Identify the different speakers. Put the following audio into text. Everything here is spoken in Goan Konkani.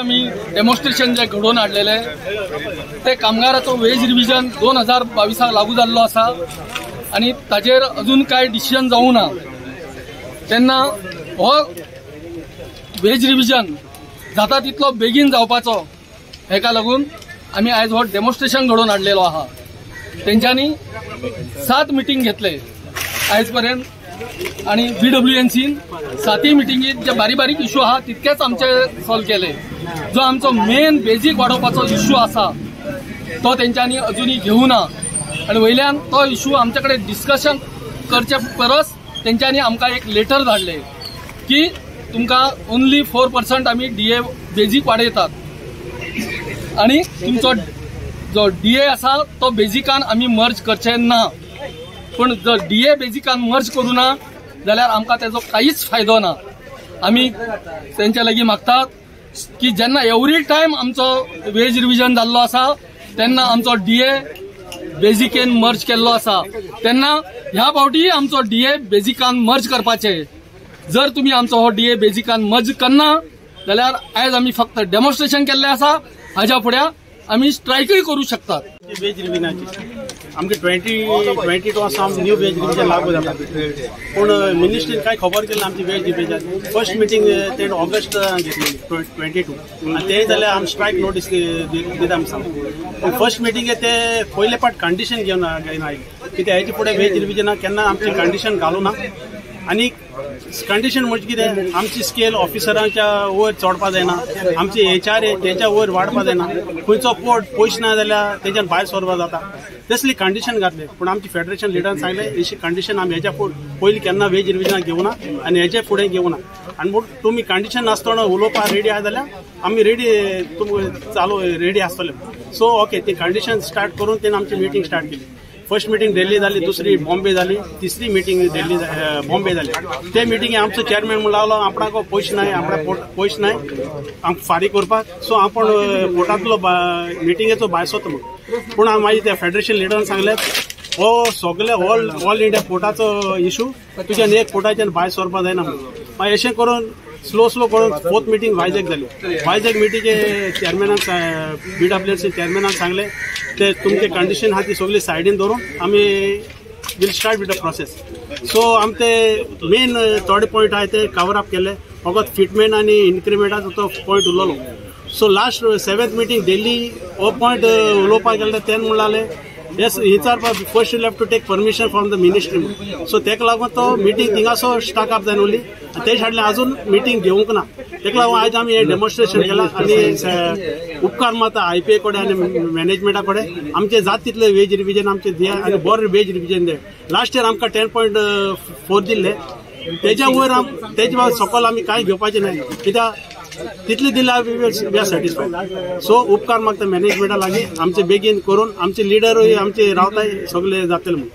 Speaker 1: आमी डेमॉन्स्ट्रेशन जे घडोवन हाडलेले ते कामगाराचो वेज रिविजन 2022 लागू जाल्लो आसा आनी ताजेर अजून कांय डिसिजन जावंक ना. तेन्ना हो वेज रिविजन जाता तितलो बेगीन जावपाचो हेका लागून आमी आयज हो डेमॉन्स्ट्रेशन घडोवन हाडलेलो आहा. तेंच्यांनी 7 मिटींग घेतले आयज पर्यंत आनी BWNCन 7 मिटिंगेत जे बारीक बारीक इश्यू आहा तितकेच आमचे सॉल्व केले. जो आमचो मेन बेजीक वाडोवपाचो इश्यू आसा तो तेंच्यांनी अजुनूय घेवना आनी वयल्यान तो इश्यू आमचे कडेन डिस्कशन करचे परस तेंच्यांनी आमकां एक लेटर धाडले की तुमकां ओनली 4% आमी DA basic वाडयतात आनी तुमचो जो DA आसा तो बेजिकान आमी मर्ज करचे ना. पूण जर DA बेजिकान मर्ज करूं ना जाल्यार आमकां तेजो कांयच फायदो ना. आमी तेंच्या लागीं मागतात की जेन्ना एवरी टायम आमचो वेज रिविजन जाल्लो आसा तेन्ना आमचो DA बेजिकेन मर्ज केल्लो आसा, तेन्ना ह्या फावटी आमचो DA बेजिकान मर्ज करपाचे. जर तुमी आमचो हो DA बेजिकान मर्ज करना जाल्यार आयज आमी फक्त डेमॉन्स्ट्रेशन केल्लें आसा, हाज्या फुडें आमी स्ट्रायकूय करूं शकतात.
Speaker 2: वेज रिविजनाची आमगे 2022 सावन न्यू वेज रिविजन लागू जाता, पूण मिनिस्ट्रीन कांय खबर केली आमची वेज रिविजन. फर्स्ट मिटींग ते ऑगस्ट घेतली 22 आनी ते जाल्यार आमी स्ट्रायक नोटीस दिता आमी सांग. पूण फर्स्ट मिटींग ते पयले पाट कंडिशन घेवन आयले कित्याक हेचे फुडें वेज रिविजनाक केन्ना आमची कंडिशन घालूं ना. आनी कंडिशन म्हणजे कितें, आमची स्केल ऑफिसरांच्या वयर चडपा जायना, आमची HRA तेंच्या वयर वाडपा जायना, खंयचो पोर्ट पयशे ना जाल्यार तेंच्यान भायर सरपा जाता, तसली कंडिशन घातले. पूण आमची फेडरेशन लिडरान सांगलें अशी कंडिशन आमी हेच्या फुडें पयलीं केन्ना वेज रिविजनाक घेवना आनी हेच्या फुडें घेवना. आनी म्हूण तुमी कंडिशन नासतना उलोवपाक रेडी आसा जाल्यार आमी रेडी, तुमकां चालू रेडी आसतले. सो ओके ती कंडिशन स्टार्ट करून तेणें आमची मिटींग स्टार्ट केली. फर्स्ट मिटींग दिल्ली जाली, दुसरी बॉम्बे जाली, तिसरी मिटींग दिल्ली बॉम्बे जाली. ते मिटींगे आमचो चेअरमॅन म्हणून लागलो आपणाक पयशे नाय, आपणाक पयशे नाय आमकां फारीक करपाक, सो आपण पोर्टांतलो मिटिंगेचो भायर सरता म्हणून. पूण मागीर त्या फेडरेशन लिडरान सांगलें हो सगळे ऑल इंडिया पोर्टाचो इशू, तुज्यान एक पोर्टाच्यान भायर सरपाक जायना म्हणून. मागीर अशें करून स्लो स्लो करून फोर्थ मिटींग वायजॅक जाली. वायजॅक मिटींगे चेअरमॅनान BWNC चेअरमॅनान सांगलें ते तुमचे कंडिशन आहा ती सगळी सायडीन धरून आमी will start with the process. So आम ते मेन थोडे पॉयंट आहा ते कवर अप केले, फकत फिटमेंट आनी इन्क्रिमेंटाचो तो पॉयंट उरलेलो. So last 7th meeting Delhi हो पॉयंट उलोवपाक गेले तेन्ना म्हणलें येस विचारपा first you have to take permission from the ministry. So तेका लागून तो मिटींग थिंगासो स्टाक अप जावन उरली आनी तेज हाडले अजून मिटींग घेवंक ना. तेका लागून आयज आमी हें डेमॉन्स्ट्रेशन केलां आनी उपकार मारता IPA कडेन आनी मॅनेजमेंटा कडेन आमचे जात तितले वेज रिविजन आमचे दिया आनी बरें वेज रिविजन दे. लास्ट इयर आमकां 10.4 दिल्ले, तेज्या वयर तेजे बाबतींत सकयल आमी कांय घेवपाचें न्हय कित्याक तितले दिल्या we are satisfied. सो उपकार मागता मॅनेजमेंटा लागीं आमचे बेगीन करून आमचे लिडरूय आमचे रावताय सगळे जातले म्हणून.